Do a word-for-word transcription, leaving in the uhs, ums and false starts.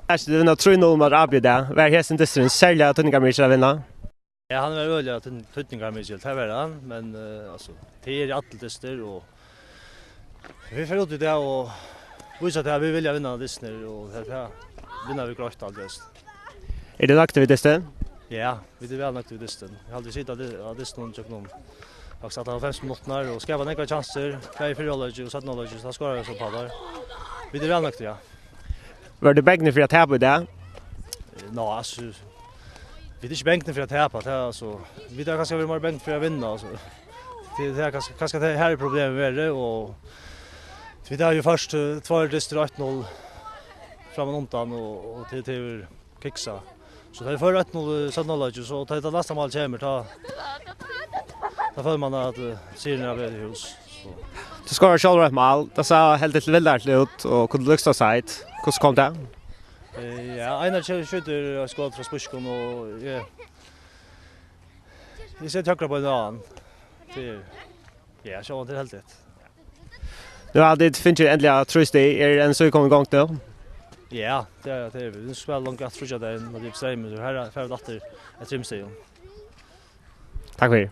Her situr vinna trý null mot A B í dag. Var hesin dysturin serliga týdningarmikil at vinna? Ja, hann var øgiliga týdn-, týdningarmikil, tað var hann, men, eh, altso, tað eru allir dystir, og vit fara út í dag og vísa tað at vit vilja vinna dystirnar, og tað, tað vinna vit greitt, altíð. Eru tit nøgdir við dystin? Ja, vit eru væl nøgdir við dystin. Eg haldi, vit sita á dy-, á dystinum gjøgnum faktiskt alla hálvfems minuttirnar og skapa nógvar kjansir, bæði í fyrra hálvleiki og seinna hálvleiki, so tað skorar so uppá teir. Vit eru væl nøgdir, ja. Vóru tit bangnir fyri at tapa í dag? Nei, altso, vit eru ikki bangnir fyri at tapa, tað er altso, vit hava kanska verið meira bangnir fyri at vinna, altso. Tað, tað er kanska, kanska tað her er problemið verið, og vit hava jú fyrst, eh, tveir dystir eitt null frammanundan, og, og tað, tað hevur kiksað. So tá vit fáa eitt null í seinna hálvleiki, so tá tað næsta mál kemur, tá, tá følir man at, eh, sigurin er á veg til hús. So. Tú skorar sjálvur eitt mál. Tað sá heldur tilvildarligt út og kundi líkst á side. Hvussu kom tað? Eh, ja, Einar skjø-, skjýtur eitt skot frá spískum og eg, eg seti høgra beinið á hann. Tað er, ja, sjálvandi er heldigt. Nú hava tit fingið endiliga trý stig. Er N S Í komin í gongd nú? Ja, tað er, tað er vit. Vit spæla langt aftur fríggjadagin, men tað er streymur, so her er, fara vit aftur eftir trimum stigum. Takk fyri.